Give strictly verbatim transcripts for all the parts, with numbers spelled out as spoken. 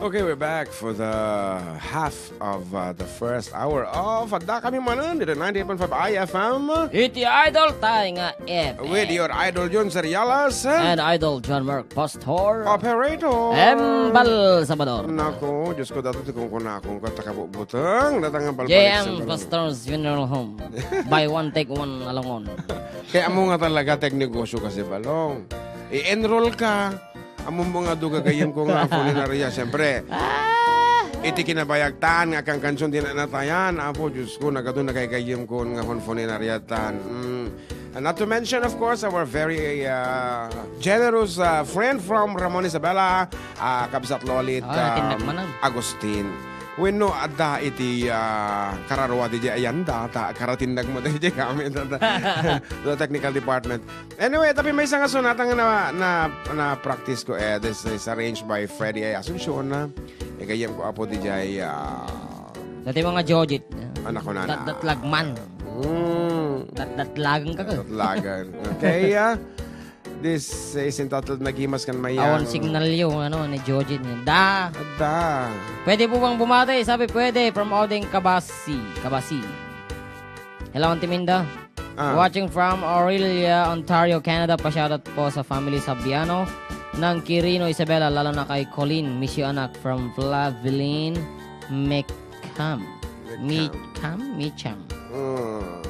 Okay, we're back for the half of uh, the first hour of Adda Kami Manen dito ninety-eight point five I F M. Iti idol tayo nga F M. With your idol Jun Serialas. And idol John Mark Pastor. Operator. Embal Sabador. Nako, Diyos ko, dato ti kungkuna akong katakabubutang. Datang ang J M balbalik sa Pastor's Funeral Home. Buy one, take one alongon. Kaya mo nga talaga, tech negosyo kasi, Balong. I-enroll ka, Ammom nga adu gagayyemko nga apo ni Naria, siyempre. Ah! Iti kinabayagtan nga kankansion ti nanatayan, Apo, Diyos ko, nagadu nagagayyemko nga apo ni Naria tan. Mm. And not to mention, of course, our very uh, generous uh, friend from Ramon Isabela, uh, Kabsat Lolit Ah, um, tinagmanan. Agustin. Wenno, adda iti uh, kararua di ayanda, ta karatindag mo di kami, ta, ta, ta technical department. Anyway, tapi may isang asunatan nga na, na, na practice ko eh. This is arranged by Freddy A. Asuncion. Igayam ko apo di jay, ah, Dati mga Jojit. Anak ko na na. Datdatlagman. Mm. Datdatlagan ka ka. Datlagan. Okay, ah. This is entitled Nagimas Kan Mayang. Awan signal yung ano, ni Jojit. Da. Da. Pwede po bang bumati? Sabi pwede. From Oding Kabasi. Kabasi. Hello, Auntie Minda. Ah. Watching from Orillia, Ontario, Canada. Pa-shoutout po sa family Sabiano ng Quirino, Isabela, lalo na kay Colleen, miss you anak, from Flavilin Mecham. Mecham? Mecham? Mecham. Mm.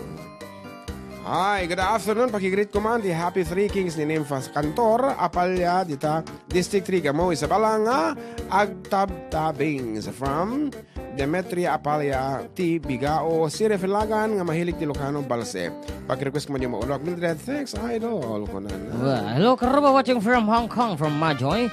Hi, good afternoon. Pakigreet ko man di Happy Three Kings ni Nympha Cantor, Apalya, dita, District three, Gamo, Isabela nga agtabtabings from Demetria Apalya, ti Bigao, Sir Filagan, nga mahilig ti Ilocano, Balse. Pag-request mo niyo maulog, Mildred, thanks, idol. Kunana. Well, hello, Karuba, watching from Hong Kong, from Majoy.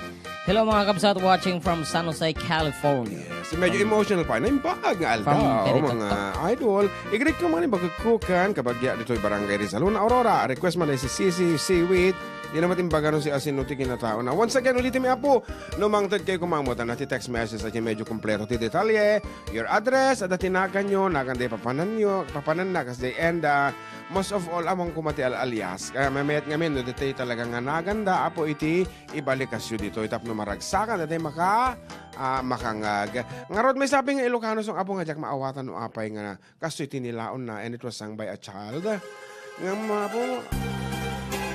Hello, mga kabsat, watching from San Jose, California. Yes, medyo emotional pa. Naimbag nga aldaw, Connecticut mga po. Idol. I-greet ko man yung bagkukan, kabagya dito yung Barangay Rizaluna, Aurora. Request man ay si Sisi Seaweed. Di naman imbaga no si Asin no ti kinatao na. Once again, ulitin mi, Apo, no mangted kayo kumamot, ano, ti text message at yung medyo kompleto ti detalye, your address, at tinagan nyo, nagan day papanan nyo, papanan na, kas day, and, uh, most of all, among kumati al-, alias. Kaya mamayat ngamin, no, dito talaga nga naganda, Apo, iti ibalik kasyo dito. Itap no maragsakan, dati maka, ah, makangag. Ngarod, may sabi nga Ilocano, song Apo nga, diak maawatan no apay nga Kastoy ti nilaonna, and it was sung by a child. Ngem, Apo,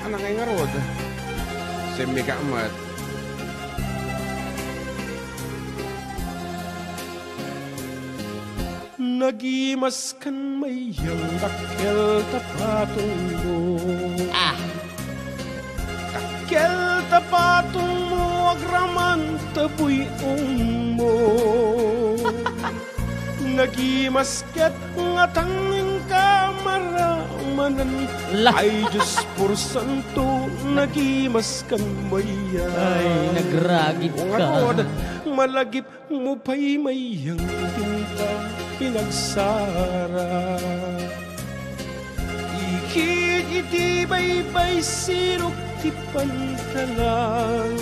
anak ngay ngarud. Simmi ka met. Nagimaskan mayang dakkel ta patungmo. Ah. Dakkel ta patungmo, agraman ta buy-ongmo. Nagimasket nga tangngengka maramanen. La. Ay, Diyos porsanto, nagimaskan mayang. Ay, nagragip ka. Ngarud, malagip mo pay mayang tinta pinagsara. Ikit iti baybay sirok ti pantalang.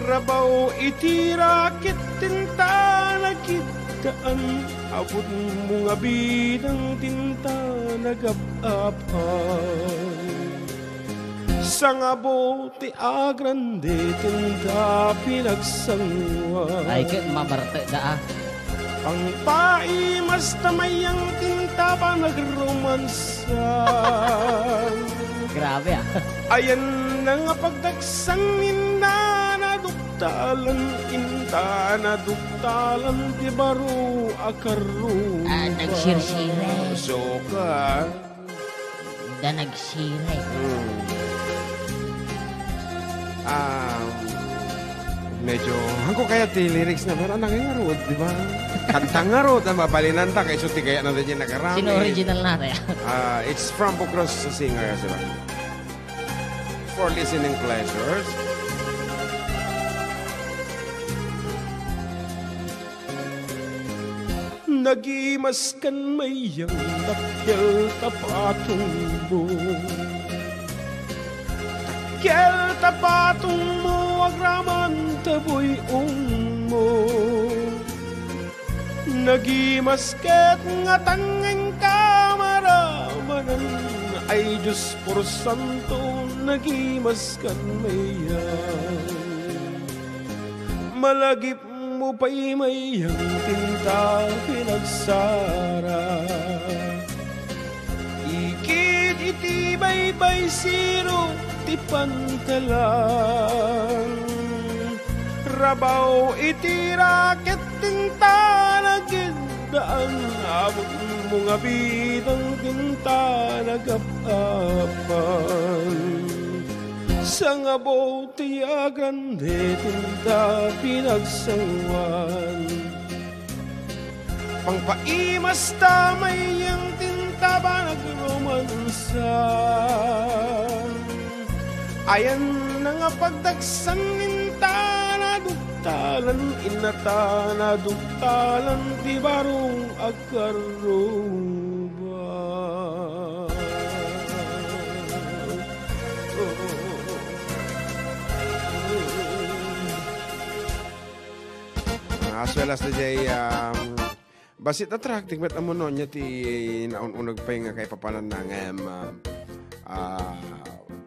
Rabaw iti rakit tinta nagiddaan, abutmo nga bidang tinta nagap-apan. Sangabo ti agrande tinta pinagsanguan. Ay, ket mabartek da, ah. Pangpaimas ta mayang tinta panagromansa. Grabe, ah. Ayanna nga pagdagsang inna naduktalan, inta naduktalan ti baro a karruba. Ah, nagsirsire. Suka. Da nagsire. Hmm. Ah, medyo, hangko kaya ti lyrics na, pero anak nga ngarud, di ba? Kanta nga ngarud, ang mabalinanta, kay isu ti kaya na din yung nakarami. Sino original na kaya? Ah, it's from Bukros Singers, di ba? For listening pleasures. Nagimaskan mayang dakkel ta patungmo. Dakkel ta patungmo, agraman ta buy-ongmo. Nagimasket nga tangngengka maramanen. Ay, Diyos porsanto, nagimaskan mayang. Malagipmo pay mayang tinta pinagsara. Ikit iti baybay siro ti pantalan. Rabaw iti raket tinta nageddaan. Abutmo nga bidang tinta nagap-apan. Sangabaw ti agrande tinta pinagsanguan. Pangpaimas ta mayang tinta panagromansa. Ayan na nga pagdagsan ninta naduktalan, innata naduktalan ti barong agkarruba. As well as the J, um, bassit a track, di ket ammoyo ti naun-uneg pay nga kaipapananna ngem, um, ah,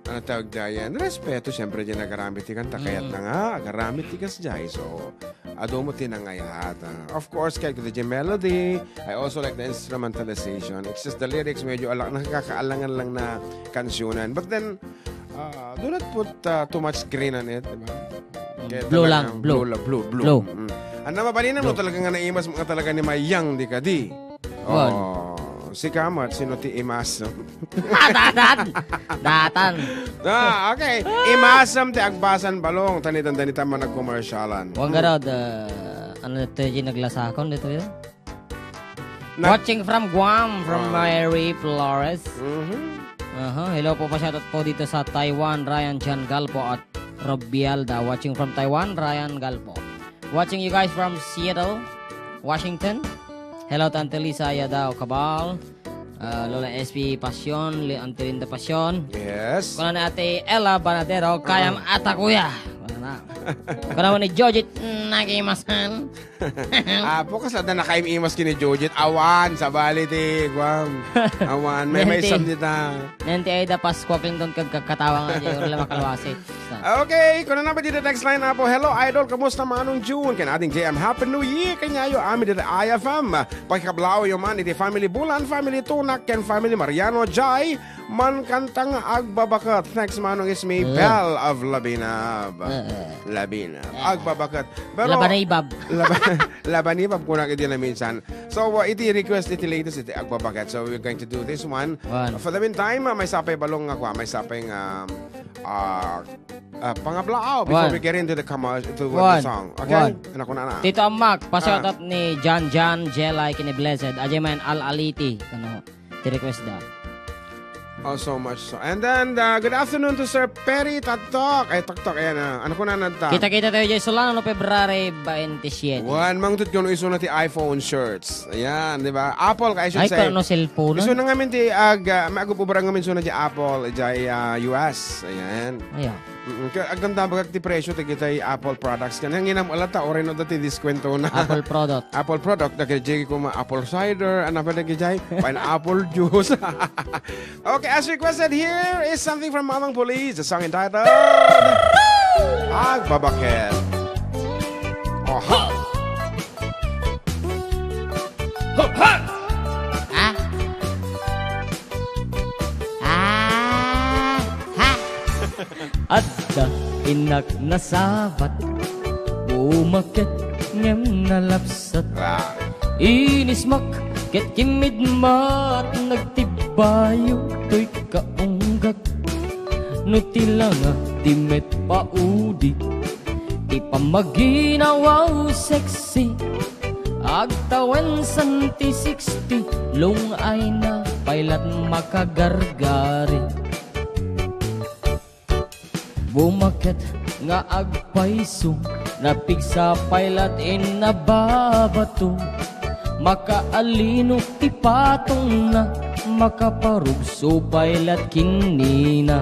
ano tawag dayan? Respeto, siyempre, di nagaramit ti kanta, kayat na nga, agaramit ti kasjay. So, adu met ti nangayat. Ah, of course, kayat ko ti melody. I also like the instrumentalization. It's just the lyrics, medyo ala-, nakakaalangan lang na kansyunan. But then, ah, do not put, ah, too much green on it, di ba? Kaya Blue talagang lang, blue. Blue la-, blue, blue. Blue. Mm. Ania, mabalin mo Blue. talaga nga naimas mo nga talaga ni Mayang, di kadi? Wan. Oh, sika met, sino ti imas? Ah, datan! Datan! Ah, okay. Imasem ti agbasan balong. Tani dandani ta man nagkomersyalan. Wan garud, uh, ano ito yung naglasakon dito yun? Nag- Watching from Guam, from Ah. Mary Flores. Mhm. Aha, hello po, pa-shoutout po dito sa Taiwan, Ryan John Galpo at Rob Bialda. Watching from Taiwan, Ryan Galpo. Watching you guys from Seattle, Washington. Hello to Auntie Lisa Yadao Cabal, uh, Lola S P Passion, Li-, Auntie Linda Passion. Yes. Kuna ni Ate Ella Banadero, kayam Ah. ata kuya. Wala na. Kuna ni Jojit Nagimasan. Ah, bukas lang na nakaimimas kini Jojit. Awan, sabali ti, Guam. Awan, may may Nente. Sam dita. Nente ay da Pascua, Clinton, kag kakatawa nga, di, wala makalwasi. Okay, kuna na ba dito text line, Apo? Hello, idol. Kamusta, Manong June? Ken Ading J M, Happy New Year kanyayo amin dita I F M. Pakikablaaw yo man iti family Bulan, family Tunak, ken family Mariano Jai. Mankanta nga agbabaket. Thanks, Manong Ismi. Eh. Bell of Labinab. Eh, eh. Labinab. Eh. Agbabaket. Pero Labanibab. Laba-, Labanibab, kuna ket di na minsan. So, uh, iti request, iti latest, iti agbabaket. So, we're going to do this one. One. For the meantime, uh, maysa pay balong nga kua, maysa pay nga, um, uh, uh, pangablaaw before One. we get into the commer-, to, uh, the One. song. Okay? One. Anak ko na na. Tito Amak, pa-shoutout Ah. ni John John Jelay kini Blessed. Ajay man al-aliti. Ano? Ti request da. Oh, so much so. And then, uh, good afternoon to Sir Perry Tatok. Ay, Toktok, ayan, ah. Ano ko na nagta? Kita-kita tayo dyan, Solano, February twenty-seven. Wan, mangtut ko no iso na ti iPhone shirts. Ayan, di ba? Apple, kaya siya Ay, sa kano cellphone? Iso na ngamin ti ag-, ah, may agububra ngamin iso na ti Apple, jay, ah, U S. Ayan. Ayan. Mm, ka-, agdamdamag ti presyo ti kitay Apple products. Kaya nang inam ala ta, oray no dati diskwento na. Apple product. Apple product, dagiti kuma apple cider, ano pa dagiti, pineapple juice. Okay, as requested, here is something from Manang Police, the song entitled Agbabaket. Oha! Ah? Ah, ha. Adda innak nasabat, bumaket ngem nalapsat. Wow. Inismak ket kimmidmat, nagtibbayo toy kaunggak. No ti langa ti met paudi, ti pammaginawaw sexy. Agtawen santi sixty, lung-ayna pay lat makagargari. Bumaket nga agpayso, napigsa pay lat inna babato. Makaalino ti patongna, makaparugso pay lat kinnina.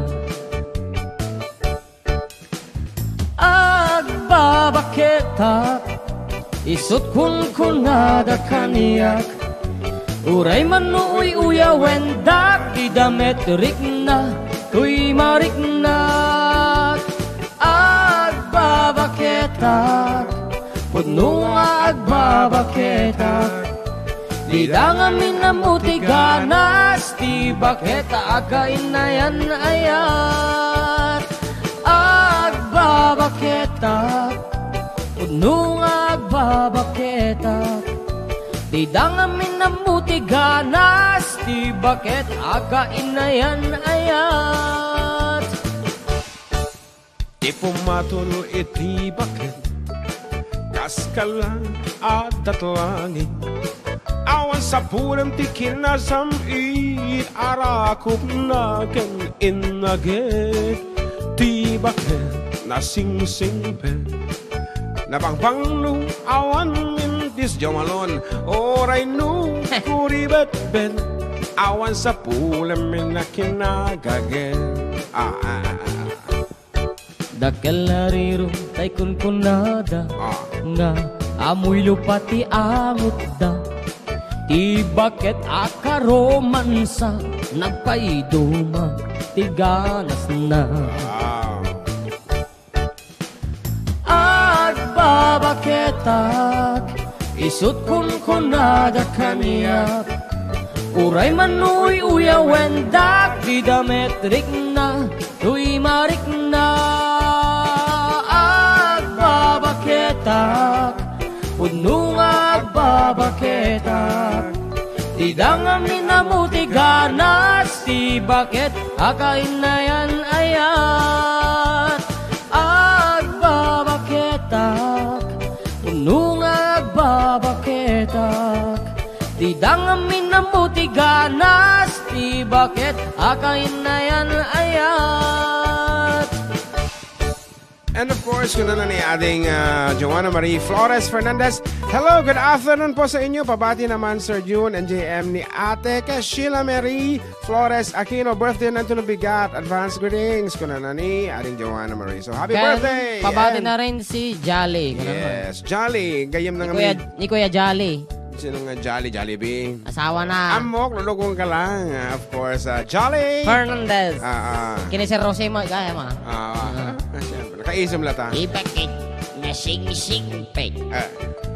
Agbabaketak, isut' kunkunada kaniak. Uray man no uy-uyawendak, ti damet rikna, toy mariknak. Agbabaketak, Baketak. Dida ngamin ammo ti ganas, ti baket a kainayan ayat. Agbabaketak, pudno nga agbabaketak. Dida ngamin ammo ti ganas, ti baket a kainayan ayat. Ti pumatol iti baket, kas kalang adda langit. Awan sapulem ti kinasam-it a rakupna ken innaget. Ti baket nasingsingpet, nabangpanglo, awan mintis, Jomalon, uray no kuribetbet. Awan sapulem a kinagaget. Ah, ah, ah, ah. Dakkel a riro tay kunkunada Ah. nga amoy lupa ti angotda. Ti baket a karomansa, nagpaiduma ti ganasna. Wow. Agbabaketak, isut' kunkunada kaniak. Uray man no uyawendak, dida met rikna, no imarikna. Agbabaketak, pudno nga agbabaketak. Dida ngamin ammo ti ganas, ti baket a kainayan ayat. Agbabaketak, pudno nga agbabaketak. Dida ngamin ammo ti ganas, ti baket a kainayan ayat. And of course, kunana ni Ading, ah, Joanna Marie Flores Fernandez. Hello, good afternoon po sa inyo. Pabati naman, Sir Jun and J M, ni Ate ka Sheila Marie Flores Aquino, birthday na ito ng bigat. Advance greetings, kunana ni Ading Joanna Marie. So, happy Ken, birthday! Pabati And na rin si Jolly. Kunana. Yes, Jolly. Gayam na Ni nga Kuya, may ni Kuya Jolly. Sino nga Jolly? Jollibee? Asawa na. Amok, lulukong ka lang. Ah, of course, ah, Jolly! Fernandez. Ah, ah. Kini si Rosy mo, gaya mo. Ah, Ah. ah, siyempre. Nakaisip la ta. Di bakit nasingsingpet? Ah.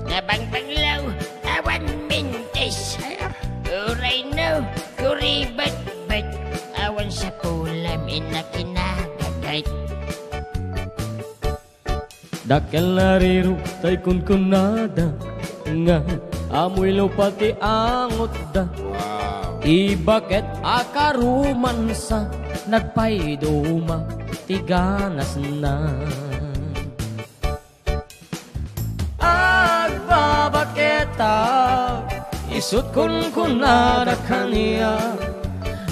Nabangpanglaw, awan mintis. Ay, ah. Uray no, kuribetbet. Awan sapulem a kinagaget. Dakkel a riro tay kunkunada nga amoy lupa ti angotda. Wow. Ti baket a karumansa, nagpaiduma ti ganasna. Agbabaketak, isut' kunkunada kaniak.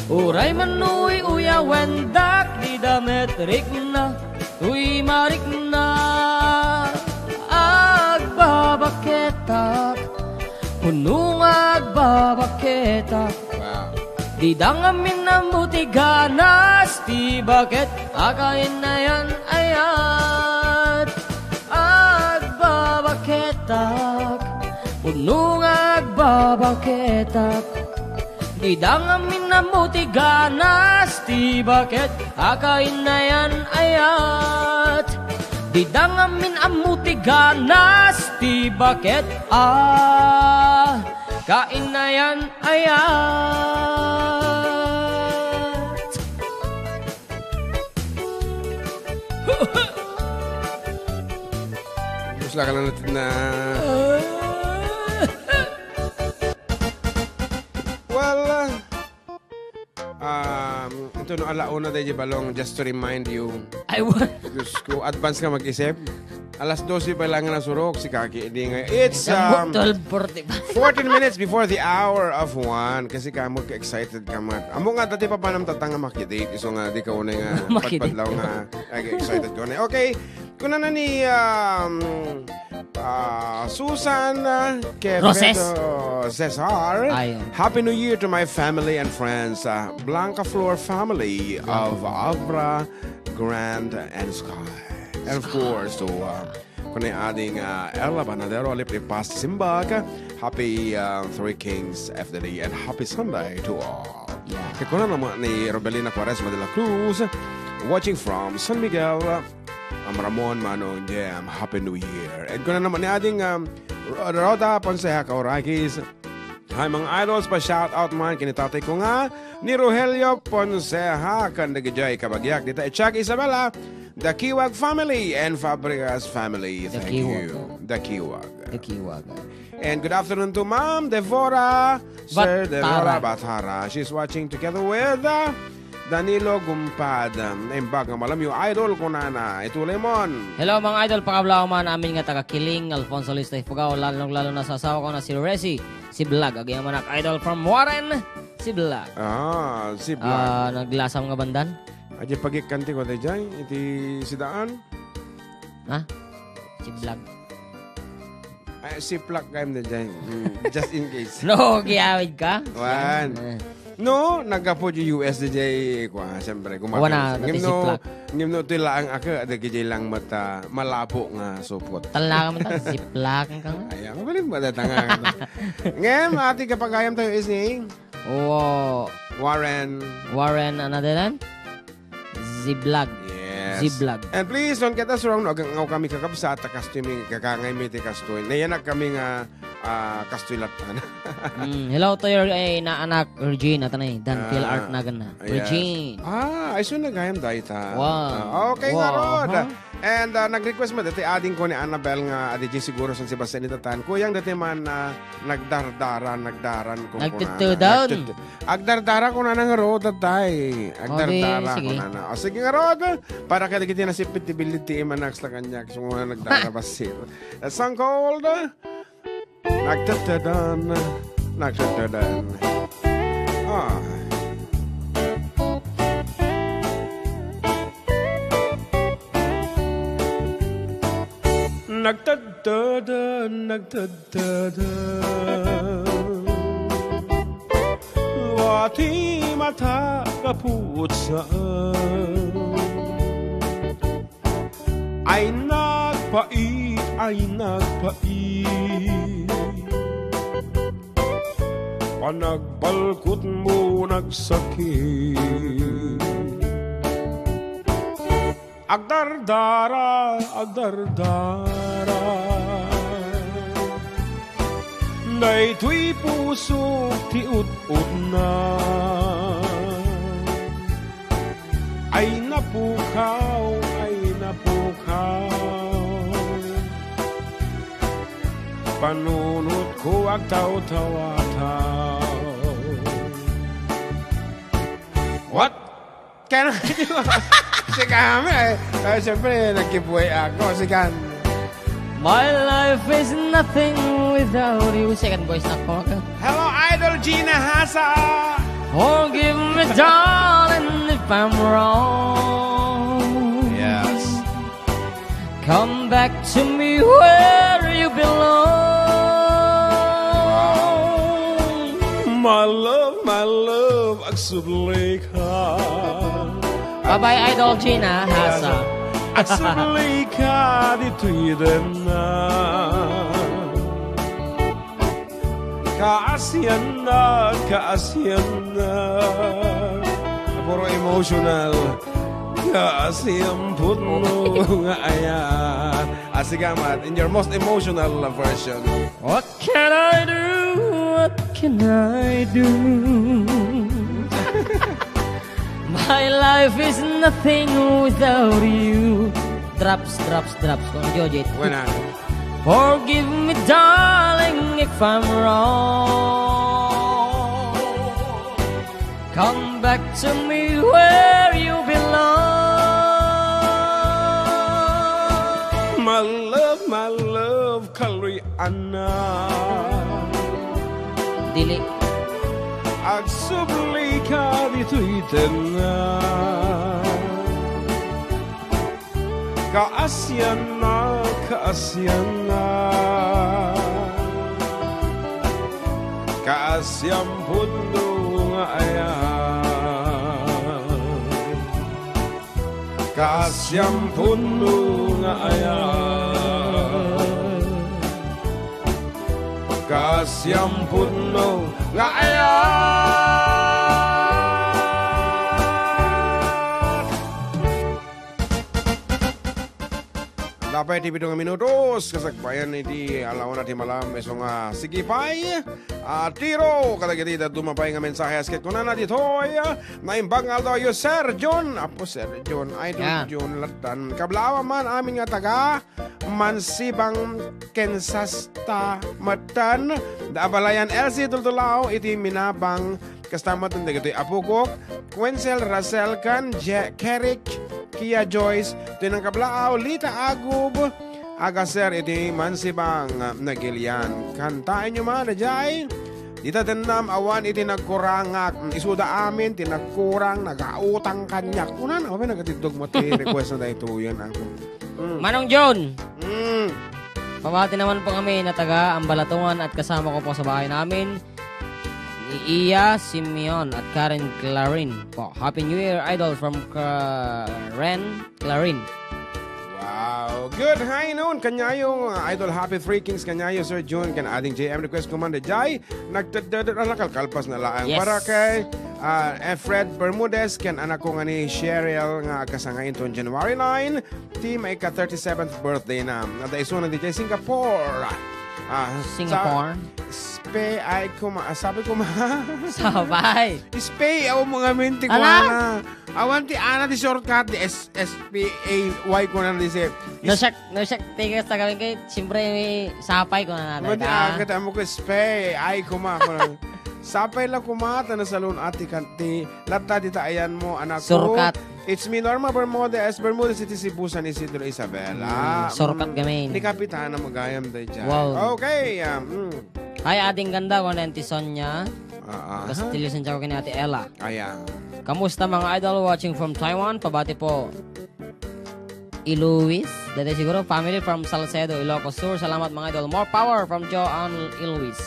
Uray man no uyawendak, dida met rikna, no imarikna. Agbabaketak, pudno nga agbabaketak. Wow. Dida ngamin ammo ti ganas, ti baket a kainayan ayat. Agbabaketak, pudno nga agbabaketak. Dida ngamin ammo ti ganas, ti baket a kainayan ayat. Dida ngamin ammo ti ganas, ti baket a kainayan ayat. Ubus la ka na natin na. Well, uh, um, ito no, ala una, daydi balong, just to remind you. Ay, wa- Diyos ko, advance ka mag-isip. Alas dose pa lang nga nasurok si Kaki. Hindi nga. It's, um, twelve forty-five. Fourteen minutes before the hour of one. Kasi ka mo excited ka mat. Amo nga, dati pa panam tatang nga makidate. Iso nga, di ka unay nga Makidate. Padpadlaw nga. Ay, excited ko na. Okay. Kuna na ni, um, ah, Susan, ah, Quevedo Roses. Cesar. Ay. Happy New Year to my family and friends. Ah, Blanca Flor family of Abra, Grand, and Sky. And of course, to, uh, kunay ading, uh, Ella Banadero, Lipli Past Simbag. Happy, uh, Three Kings F D D and happy Sunday to all. Yeah. Kaya kuna naman ni Robelina Quaresma de la Cruz, watching from San Miguel, um, Ramon, Manong Jem, Happy New Year. And kuna naman ni ading, um, Ro-, Rhoda Ponceja Kaurakis. Hi, mga idols, pa-shoutout man ken ni tatay ko nga ni Rogelio Ponceja ken dagiti kabagiak dita Echag, Isabela, the Kiwag family and Fabregas family. The Thank Kiwag. you. The Kiwag. The Kiwag. And good afternoon to Ma'am Devora, Sir Batara. Devora Batara. She's watching together with, uh, Danilo Gumpad. Naimbag nga malamyo, idol, kunana. Ito, Lemon. Hello, mga idol. Pakablaw man amin nga taga Kiling, Alfonso Lista Ifugao, lalong-lalo na sa asawa ko na si Resi, si Vlog. Agyamanak, idol from Warren, si Vlog. Ah, si Vlog. Ah, naglasam nga bandan? Adi pagikkanti ko, dayjay, iti sidaan. Ha? Si Vlog. Ay, siplak kayam na dyan. Mm, just in case. No, giawid ka? Wan. Eh. No, naggapu di U S D J, kwa, siyempre, Wana, kumapit. Ngem dati no, siplak. Ngem no, ito lang ako, ada gijay lang mata, malabo nga supot. Talaga man ta, siplak ka nga. Ay, ang galing mo, datanga. Ngem, ati kapagayam tayo is ni Oo. Warren. Warren, ano din yan? Ziblag. Yes. Ziblag. And please, don't get us wrong, no? Agangaw kami kakabsat, ta kastoy mi, kakangay mi ti kastoy. Nayanak kami nga, ah, kastoy latan. Mm, hello to your, eh, inaanak, Regine, atan eh, Dan Ah, Phil Art na gana. Yes. Regine. Ah, ay, so nagayam dayta. Wow. Ah, okay nga, Wow, Rod. huh? And, ah, nag-request mo, dati ading ko ni Annabel nga, adi, siguro, San Sebastian, itatan. Kuyang, dati man, ah, Nagdardara, nagdaran ko Nagtuttudan. kunana. Nagtuttu-, agdardara kunana nga Rod, tay. Agdardara O, di, sige. kunana. O, sige nga Rod, para kadagiti nasipit ti billit ti imanak sa kaniak. So, nga nagdara bassit. That song called, uh, Nagtuttudan. Nagtuttudan. Ah. Nagtadtadan, nagtadtadan. Wati mata kaput saan. Ay nagpait, ay nagpait. Panagbalkutmo nagsakit. Agdardara, agdardara. Daytoy pusok ti ut-utna. Ay napukaw, ay napukaw. Panunotko agtawtawataw. What can I do? Sika, eh. Eh, siyempre, nagkibuhay ako. Sikan. My life is nothing without you. Second voice na ko. Hello, Idol Gina Hasa. Forgive me, darling, if I'm wrong. Yes. Come back to me where you belong. My love, my love, agsubli ka. Bye-bye, Idol Gina Hasa. Agsubli ka ditoy denna. Kaasiannak, kaasiannak. Puro emotional. Kaasiamputmo nga aya. Asigamat, in your most emotional version. What can I do? What can I do? My life is nothing without you. Drops, drops, drops. Kung Jojo. Wala. Forgive me, darling, if I'm wrong. Come back to me where you belong. My love, my love, kaloy-anna. Dili. Agsubli ka ditoy tenna. Kaasiannak, kaasiannak. Kaasiamputmo nga aya. Kaasiamputmo nga aya. Kaasiamputmo nga aya. Apay ti pito nga minutos, kasakbayan iti alawana ti malam, isu nga sige pay, ah, tiro, kadagiti dadduma pay nga mensahe, asket kunana ditoy, ah, naimbag nga aldaw yo, Sir John, apo Sir John, Idol Yeah. John, lattan, kablaaw man amin nga taga, Mansibang, Kansas ta, matan, da abalayan, L C Tultulao, iti Minabang, Kasta met dagitoy apokok, Wenzel, Russell, kan Je-, Kerik, Kia Joyce, ti nangkablaaw, Lita Agub, agaser iti Mansibang, Nagilian. Kantaenyo man, daydiay. Dita tennam awan iti nagkurangak. Isuda amin ti nagkurang, nagautang kaniak. Unan, awan nagatiddog mo ti request na daytoyen, ah. Mm. Manong John. Mm. Pabati naman po kami na taga Ambalatungan at kasama ko po sa bahay namin. Ni Iya Simeon at Karen Clarin po. Happy New Year, Idol, from Karen Clarin. Wow. Good. Hi, noon. Kanyayo, uh, Idol, happy Three Kings. Kanyayo, Sir Jun. Kan ading J M request, Commander Jai. Nagtagdadad ang nakalkalpas na laang. Yes. Para kay, uh, Fred Bermudez, kan anak ko nga ni Cheryl nga agkasangay inton January nine. Ti maika thirty-seventh birthday na. Adda isuna ditoy Singapore. Ah, Singapore? Sa, S P A Y kuma, ah, sabi ko ma. Sabay. S P A Y, awan mo nga minti ko Ala? Ana. Awan ti ana ti shortcut, di S-, S P A Y ko na di si. No siak, no siak, tigas ta gawin kay, siyempre, may sapay ko na Madi natin. Agad amo ko, S P A Y kuma ko na. Sapay la kuma, ta nasalun ati kan, ti, latta di ta ayan mo, anak ko. Shortcut. It's me, Norma Bermudez, Bermudez, iti Cebu, San Isidro, Isabela. Mm, shortcut Mm, kami. Ni Kapitana Magayam, day dyan. Wow. Okay, um, mm. Hi, ading ganda, ko na ti Sonia. Ah, ah. Castillo, Santiago, kini Ate Ella. Ayan. Kamusta, mga idol? Watching from Taiwan. Pabati po. Iluis. Dati siguro, family from Salcedo, Ilocos Sur. Salamat, mga idol. More power from Joe and Iluis.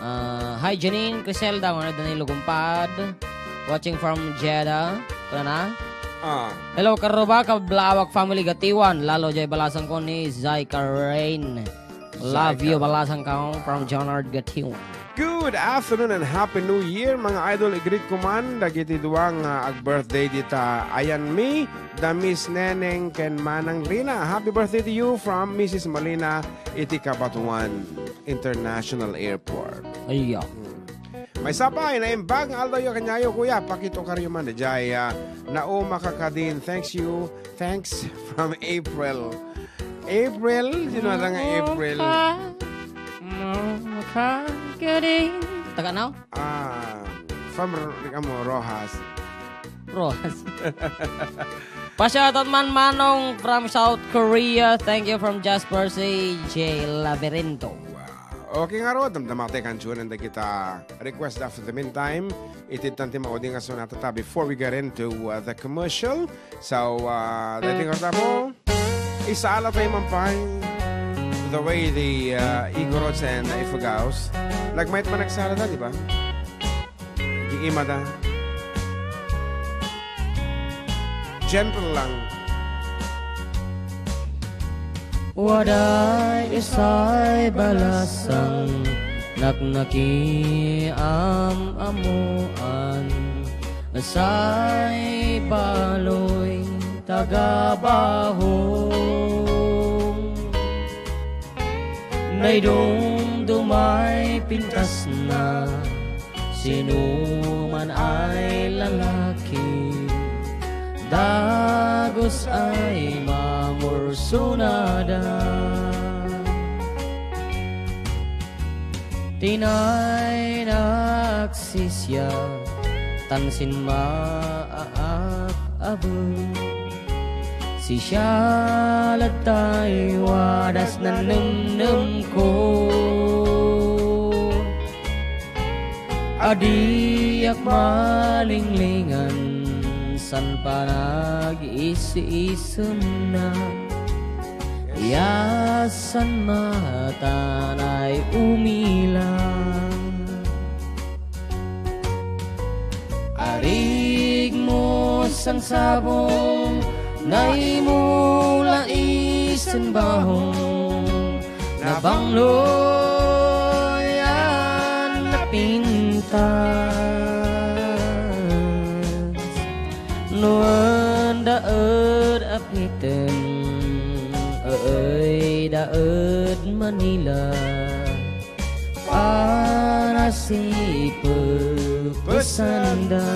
Ah, hi, Janine, Criselda, mga Danilo Gumpad. Watching from Jeddah. Kuna na? Ah. Hello, Karuba, Kablawak family, Gatiwan. Lalo, Jay Balasang ko ni Zay Karen. Love you, Balasang Kaong, from Jonard Gatiwan. Good afternoon and Happy New Year, mga idol. I-greet ko man dagiti duwa nga ag-birthday dita. Ayan mi, da Miss Neneng ken Manang Rina. Happy birthday to you from Missus Molina iti Cabatuan International Airport. Ayya. Hmm. Maysa pay, naimbag nga aldawyo kaniayo, kuya. Pakitokaryo man, daydiay, ah, Nauma Kakadin. Thanks you. Thanks from April. April? Sino ata nga April? Mocha. Mocha. Kidding. Taga now? Ah, from R-, amo, Roxas. Roxas. Pa-shoutout man, Manong from South Korea. Thank you from Jasper C J Laberinto. Wow. Okay ngarud, damdama tayo kansunan dagita request after the meantime. Itid tan ti maudi nga sonata ta before we get into, uh, the commercial. So, uh, dati nga tapo, isala tayo man pay the way the, uh, Igorots and Ifugao. Nagmait man nagsala ta, di ba? Giimada. Gentle lang. Waday isay balasang naknakiam-amuan, say baloy taga Bahong. Naidumdumay pintasna, sinuman ay lalaki, dagus ay mamursunada. Tinaynak sisya, tan sinmaak abel. Sisya lattay wadas nanemnemko. Adiak malinglingan san panag-is-isenna. Yasan matanay umila. Arigmo sangsabong, naimula isen bahong, nabangloy a napintas. No anda ed apiten, Ay, daed Manila, panasipepesanda.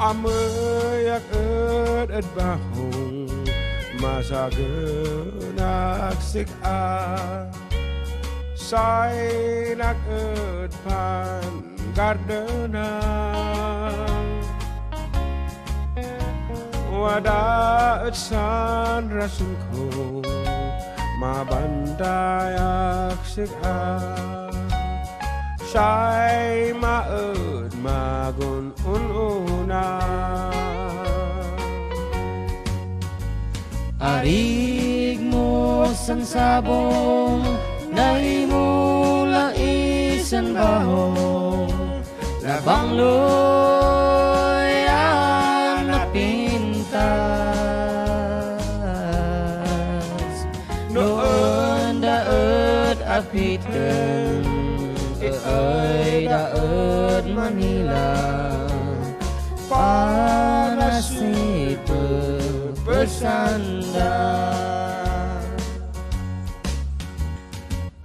Ameyak et ed bahong, masagenak sik-a. Saynak et pan gardenan. Wada et saan rasonko, mabantayak sik-a. Say maed magun-un-una. Arigmo sansabong, naimula isen bahong, nabangloy a napintas. No enda et apiten, ay, daed Manila, panasipepesanda.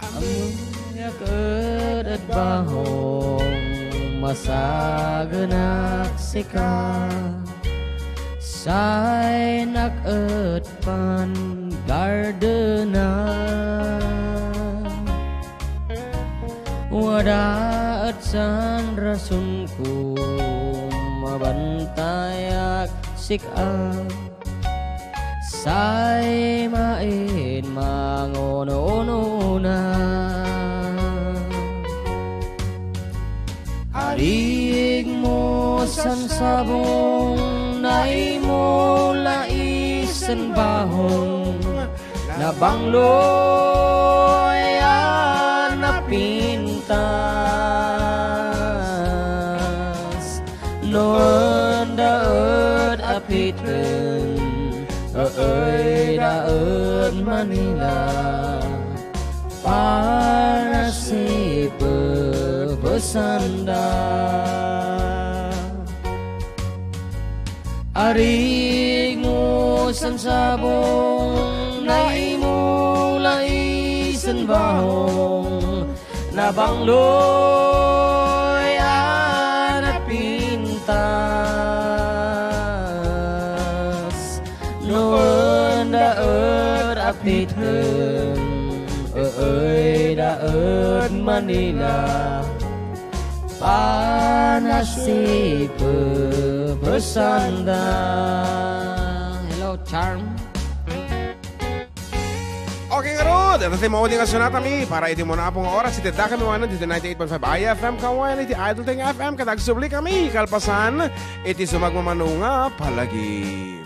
Ameyak et ed bahong, masagenak sik-a. Saynak et pan gardenan. Wada et saan rasonko, mabantayak sik-a. Say maed mangun-una. Arigmo sansabong, naimula isen bahong, nabangloy a napintas. No enda et apiten, ay, daed Manila, panasipepesanda. Arigmo sansabong, naimula isen bahong, nabangloy a napintas. No enda et apiten, ay, daed Manila, panasipepesanda. Hello, Charm. Okay ngarud, ita ti maudi nga sonatami para iti muna a pung nga oras iti dakami manen iti ninety-eight point five I F M Kawayan iti Idol Ting F M. Ket agsubli kami kalpasan iti sumagmamano nga palagip.